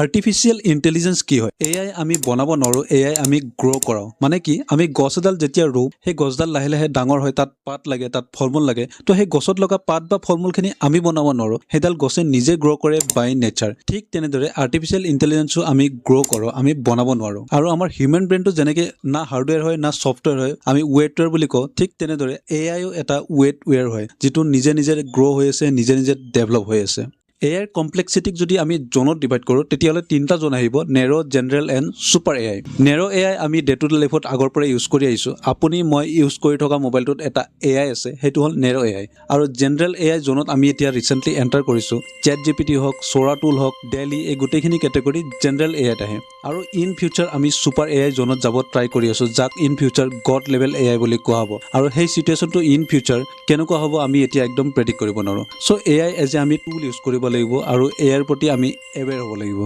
Artificial intelligence কি হয়? এ I আমি বনাব নোৱাৰোঁ, এ I আমি গ্ৰ' কৰাওঁ। মানে কি, আমি গছ এডাল যেতিয়া ৰুওঁ, সেই গছডাল লাহে লাহে ডাঙৰ হয়, তাত পাত লাগে, তাত ফল মূল লাগে। তো সেই গছত লগা পাত বা ফল মূলখিনি আমি বনাব নোৱাৰোঁ, সেইডাল গছে নিজে গ্ৰ' কৰে বাই নেচাৰ। ঠিক তেনেদৰে আৰ্টিফিচিয়েল ইণ্টেলিজেঞ্চো আমি গ্ৰ' কৰোঁ, আমি বনাব নোৱাৰোঁ। আৰু আমাৰ হিউমেন ব্ৰেইনটো যেনেকৈ না হাৰ্ডৱেৰ হয়, না ছফ্টৱেৰ হয়, আমি ৱেটৱেৰ বুলি কওঁ, ঠিক তেনেদৰে এ আইও এটা ৱেটৱেৰ হয়, যিটো নিজে নিজে গ্ৰ' হৈ আছে, নিজে নিজে ডেভেলপ হৈ আছে। এ আইৰ কমপ্লেক্সিটিক যদি আমি জ'নত ডিভাইড কৰোঁ, তেতিয়াহ'লে তিনিটা জ'ন আহিব: narrow, general and super AI। Narrow AI আমি ডে টু ডে লাইফত আগৰ পৰাই ইউজ কৰি আহিছোঁ। আপুনি মই ইউজ কৰি থকা মোবাইলটোত এটা এ I আছে, সেইটো হ'ল নেৰ' এ I. আৰু জেনেৰেল এ I জ'নত আমি এতিয়া ৰিচেণ্টলি এণ্টাৰ কৰিছোঁ। চেট জিপিটি হওক, চ'ৰা টুল হওক, ডেলি, এই গোটেইখিনি কেটেগৰী জেনেৰেল এ আইত আহে। আৰু ইন ফিউচাৰ আমি ছুপাৰ এ I জ'নত যাব ট্ৰাই কৰি আছোঁ, যাক in future god level AI বুলি কোৱা হ'ব। আৰু সেই চিটুৱেশ্যনটো ইন ফিউচাৰ কেনেকুৱা হ'ব, আমি এতিয়া একদম প্ৰেডিক্ট কৰিব নোৱাৰোঁ। চ' এ I as a আমি টুল ইউজ কৰিব লাগিব আৰু এ আইৰ প্ৰতি আমি এৱেৰ হ'ব লাগিব।